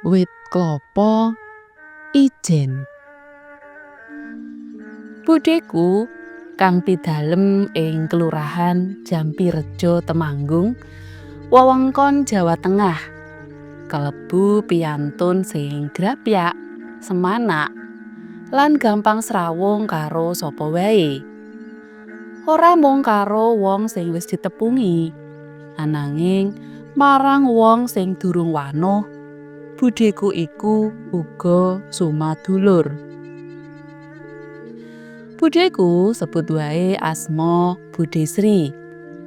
Wit klopo ijen. Budheku kang pidalem ing Kelurahan Jampirejo, Temanggung, wewengkon Jawa Tengah, kalebu piyantun sing grapyak, semanak, lan gampang srawung karo sapa wae. Ora mung karo wong sing wis ditepungi, ananging marang wong sing durung wanuh, budheku iku uga sumadulur. Budheku sebut wae asma Budhe Sri,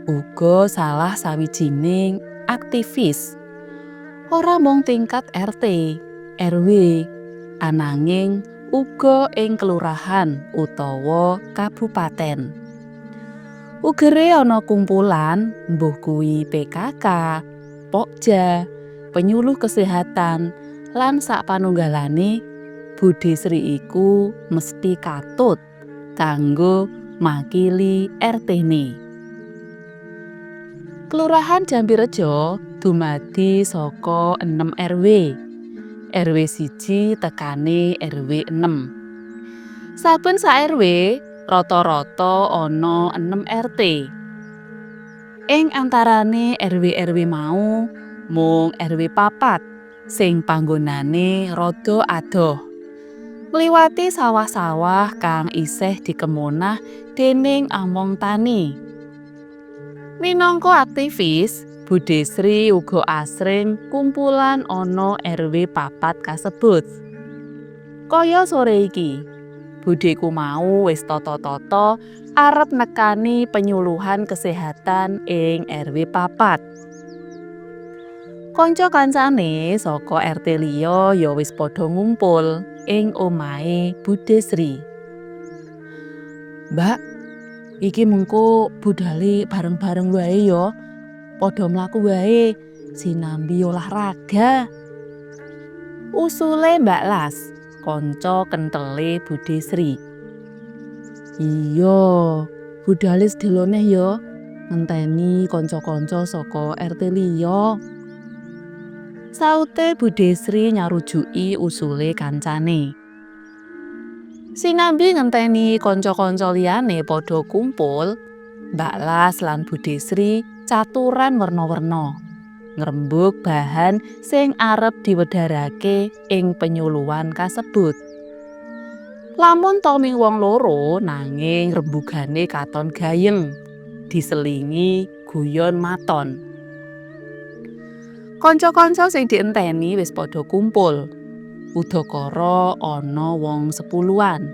uga salah sawijining aktivis. Ora mung tingkat RT, RW, ananging uga ing kelurahan utawa kabupaten. Ugere ana kumpulan, mbuh kuwi PKK, Pokja, penyuluh kesehatan, lan sapanunggalane, Budhe Sri iku mesti katut kanggo makili RT-ne. Kelurahan Jampirejo dumadi saka 6 RW. RW 1 tekane RW 6. Saben sak RW rata-rata ana 6 RT. Ing antarane RW-RW mau mung RW 4 sing panggonane rada adoh. Ngliwati sawah-sawah kang isih dikemunah dening among tani. Minangka aktivis, Budhe Sri uga asring kumpulan ana RW 4 kasebut. Kaya sore iki, budheku mau wis tata-tata arep nekani penyuluhan kesehatan ing RW 4. Kanca kancane saka RT liya ya wis padha ngumpul ing omahe Budhe Sri. "Mbak, iki mengko budale bareng-bareng wae ya. Padha mlaku wae sinambi olahraga." Usule Mbak Las, kanca kenthele Budhe Sri. "Iya, budale sedelo neh ya, ngenteni kanca-kanca saka RT liya." Saute Budhe Sri nyarujuki usule kancane. Sinambi ngenteni kanca-kanca liyane padha kumpul, Mbak Las lan Budhe Sri caturan werna-werna, ngrembug bahan sing arep diwedharake ing penyuluhan kasebut. Lamun ta ming wong loro nanging rembugane katon gayeng, diselingi guyon maton. Kanca-kanca sing dienteni wis padha kumpul. Udakara ana wong sepuluhan.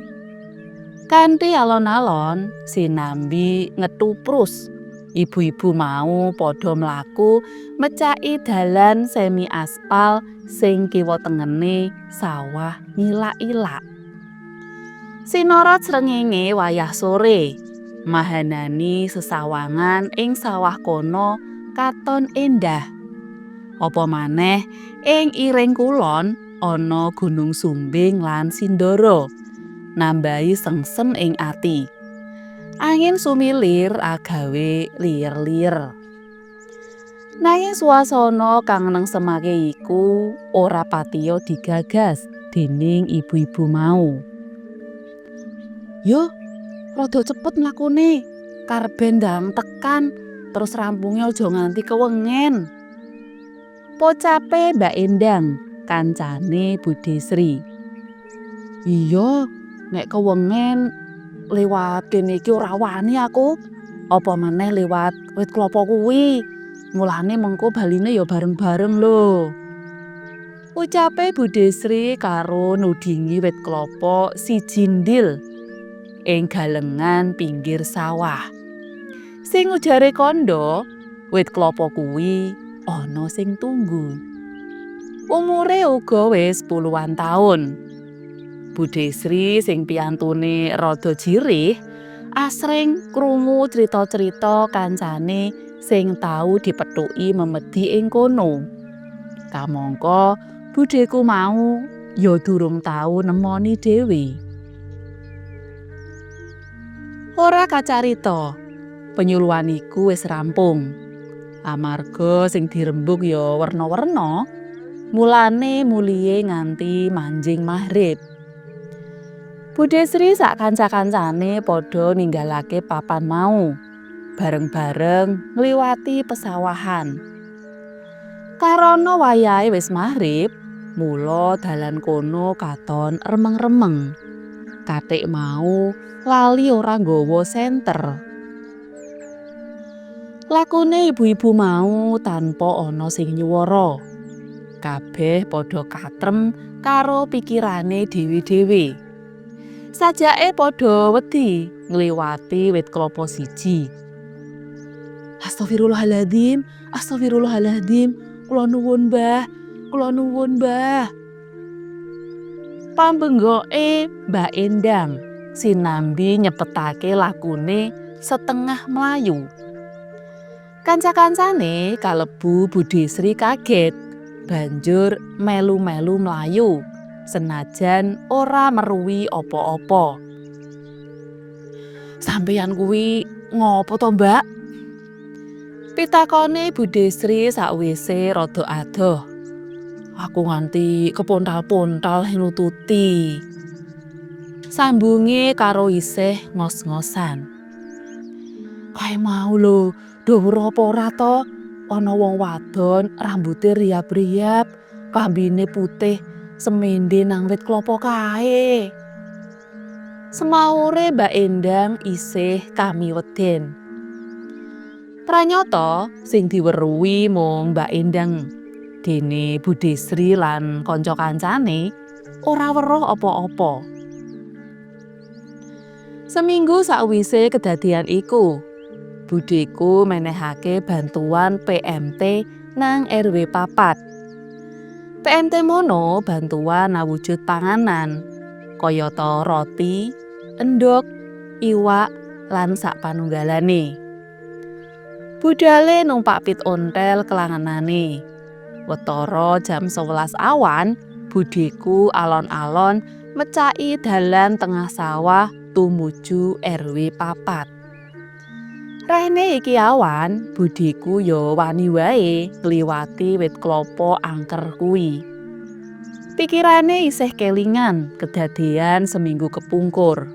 Kanthi alon-alon sinambi ngethuprus, ibu-ibu mau padha mlaku mecaki dalan semi aspal sing kiwa tengene sawah ngilak-ilak. Sinorot srengenge wayah sore, mahanani sesawangan ing sawah kono katon endah. Apa maneh ing iring kulon ana Gunung Sumbing lan Sindoro, nambahi sengsem ing ati. Angin sumilir agawe liyer-liyer. Nanging swasana kang nengsemake iku ora patiya digagas dening ibu-ibu mau. "Yo, rada cepet mlakune, karben ndang tekan, terus rampunge aja nganti kewengen." Pocape Mbak Endang, kancane Budhe Sri. "Iya, nek kewengen liwat kene iki ora wani aku, apa maneh liwat wit klopo kuwi. Mulane mengko baline ya bareng-bareng lho." Ucape Budhe Sri karo nudingi wit klopo siji ndil ing galengan pinggir sawah. Sing ujare kandha, wit klopo kuwi ana sing tunggu. Umure uga wis puluhan taun. Budhe Sri sing piyantune rada jirih, asring krungu crita-crita kancane sing tau dipethuki memedi ing kono. Kamangka budheku mau ya durung tau nemoni dhewe. Ora kacarita, penyuluhan iku wis rampung. Amarga sing dirembug ya werna-werna, Mulane mulihe nganti manjing maghrib. Bude Sri sak kanca-kancane padha ninggalake papan mau. Bareng-bareng ngliwati pesawahan. Karana wayahe wis maghrib, mula dalan kono katon remeng-remeng. Katik mau lali ora nggawa senter. Lakune ibu-ibu mau tanpa ana sing nyuwara. Kabeh padha katrem karo pikirane dhewe-dhewe. Sajake padha wedi ngliwati wit klopo siji. Astagfirullahaladzim, astagfirullahaladzim, kula nuwun Mbah, kula nuwun Mbah. Pambenggoke Mbak Endang sinambi nyepetake lakune setengah mlayu. Kanca-kancane kalebu Bude Sri kaget, banjur melu-melu mlayu. Senajan ora meruhi apa-apa. Sampeyan kuwi ngopo to, Mbak? Pitakone Bude Sri sakwise rada adoh. Aku nganti kepontal-pontal nututi. Sambunge karo isih ngos-ngosan. Kae mau lho, do weruh apa ora to? Ana wong wadon rambute riyap-riyap, klambine putih, semende nang wit klopo kae. Semaure Mbak Endang isih kamiweden. Pranyata sing diweruhi mung Mbak Endang. Dene Bude Sri lan kanca-kancane ora weruh apa-apa. Seminggu sakwise kedadian iku, budeku menehake bantuan PMT nang RW 4. PMT mono bantuan awujud panganan, kayata roti, endhog, iwak, lan sakpanunggalane. Budale numpak pit ontel kelangenane. Watara jam 11 awan, budeku alon-alon mecaki dalan tengah sawah tumuju RW 4. Rene iki awan, budeku ya wani wae ngliwati wit klopo angker kuwi. Pikirane isih kelingan kedadean seminggu kepungkur.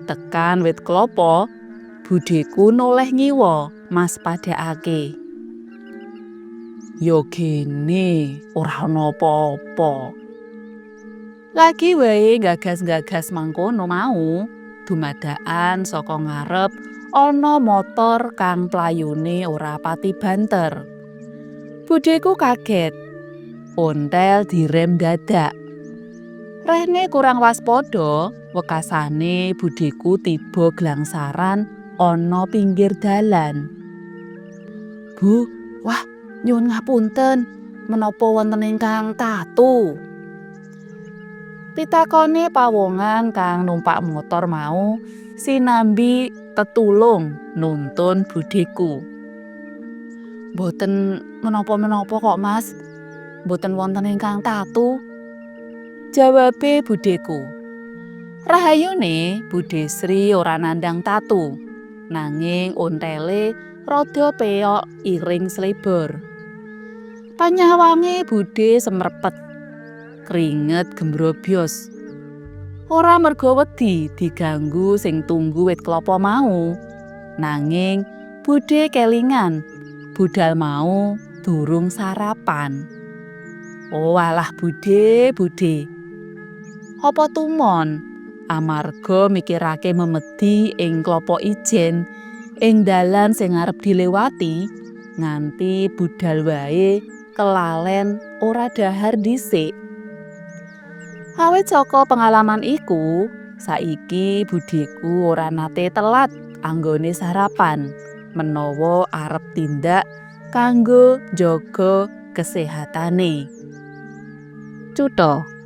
Tekan wit klopo, budeku noleh ngiwa maspadakake. Ya gene, ora ana apa-apa. Lagi wae gagas-gagas mangkono mau, dumadakan saka ngarep ana motor kang playune ora pati banter. Budeku kaget. Ontel direm dadak. Rene kurang waspada, wekasane budeku tiba glangsaran ana pinggir dalan. Bu, wah, nyuwun ngapunten, menapa wonten ingkang tatu? Pitakone pawongan kang numpak motor mau sinambi tetulung nuntun budeku. Mboten menapa-menapa kok, Mas. Mboten wonten ingkang tatu. Jawabe budeku. Rahayune Bude Sri ora nandang tatu, nanging ontele rada peyok iring slebor. Panyawange bude semrepet. Kringet gembrobyos. Ora merga wedi diganggu sing tunggu wit klapa mau. Nanging bude kelingan budal mau durung sarapan. Oalah bude, bude. Apa tumon amarga mikirake memedi ing klapa ijen ing dalan sing arep dilewati nganti budal wae kelalen ora dahar dhisik. Awit saka pengalaman iku, saiki budeku ora nate telat anggone sarapan menawa arep tindak kanggo njaga kesehatane. Cutha.